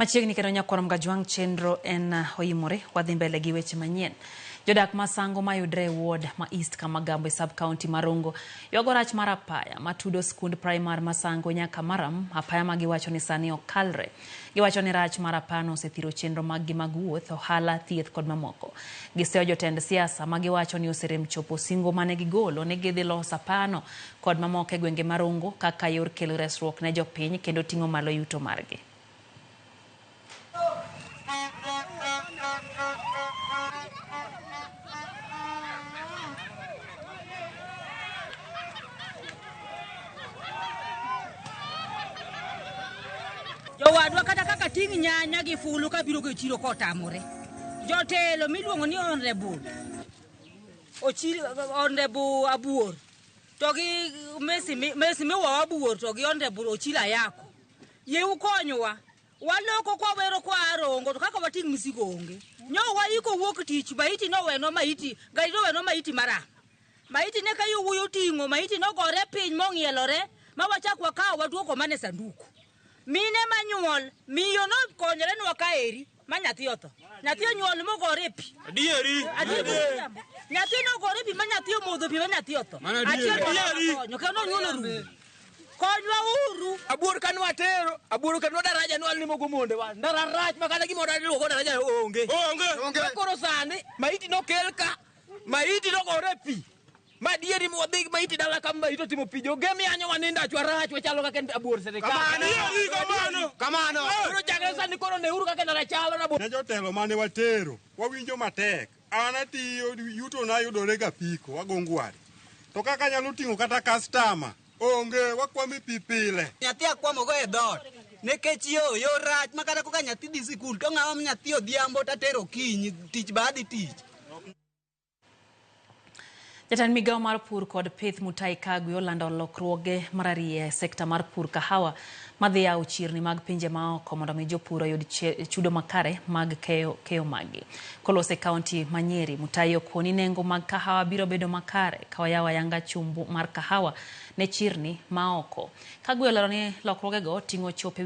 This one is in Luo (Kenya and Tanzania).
Machiegni kendo nyakwar Mgajwang' chenro en oimore wadhi mbele gi weche manyien. Jodak ma Sango mayudre e ward ma East Kamagambo e sub county ma Rongo ywago rach mar apaya matudo skund primar ma Sango nyaka Maram, apaya ma giwacho ni sani ok kalre. Giwacho ni rach mar apayano osethiro chenro maggi mag wuoth, ohala, thieth kod mamoko. Giseyo jotend siasa ma giwacho ni oserem chopo singo mane gigolo ni gidhi loso apayano kod mamoko e gwenge ma Rongo kaka yor kelo resruok ne jopiny kendo ting'o malo yuto margi. Jowadwa kata kaka ting' nyanya gi fulu kabiro go e chiro kotamore. Jotelo miluongo ni honorable Ochil honorable Abuor to gi Messi Messi miwa Abuor to gi honorable Ochil Ayako. Yie ukonywa. Waloko kwa wero kwa arongo to kaka wating' misigo onge. Nyo waiko wuok tich maiti nowenwa maiti gari nowenwa maiti maram. Maiti ne ka yowuoyi oting'o maiti nogore piny mong'ielore ma wachak wakawo waduoko mana e sanduku. Mine manyuol miyo nokonyore nwa kaeri ma nyathi otho. Nyathi onyuol mogore e pi. Adieri. Adieri. Nyathi nogore e pi ma nyathi omodho pi ma nyathi otho. Mano adieri. Achiel moro konyo kendo nonyuolo rumo. Konywa uru. Abuor ka nwatero, abuor ka nwa daraja nwalimo go monde wa. Ndara rach ma kata gimoro iluwo daraja onge. Onge. To Koro sani maiti nokel ka, maiti nogore e pi. Ma dieri mwadhi maiti dala ka maiti otimo pi. Joge mianyo wanindo achwa rach wachalo kaka abuor sirikal. Adieri kamano. Kamano. Koro chakre sani koro neuru kaka ndara chalo na Ne jotelo mane watero, wawinjo matek. An atiyo, yutona yudore ga apiko, wago ngware. To kaka anyalo ting'o kata kastama, onge, wakwamo e pi pile. Nyathi akwamogo e dhoot nikech yo yo rach ma kata koka nyathi dhi sikul to ng'awo nyathi odhiambo tatero okinyi tich ba adhi tich. Jatend migawo mar pur kod pith Mutahi Kagwe olando lokruoge mararieya e sekta mar pur kahawa madhi yawo chirni mag pinje maoko mondo mi jopur oyud chudo makare mag keyo, keyo maggi. Koloso e kaunti ma Nyeri, Mutahi okoni nengo mag kahawa biro bedo makare ka oyawo ayanga chumbu mar kahawa ne chirni maoko. Kagwe olero ni lokruogego ting'o chope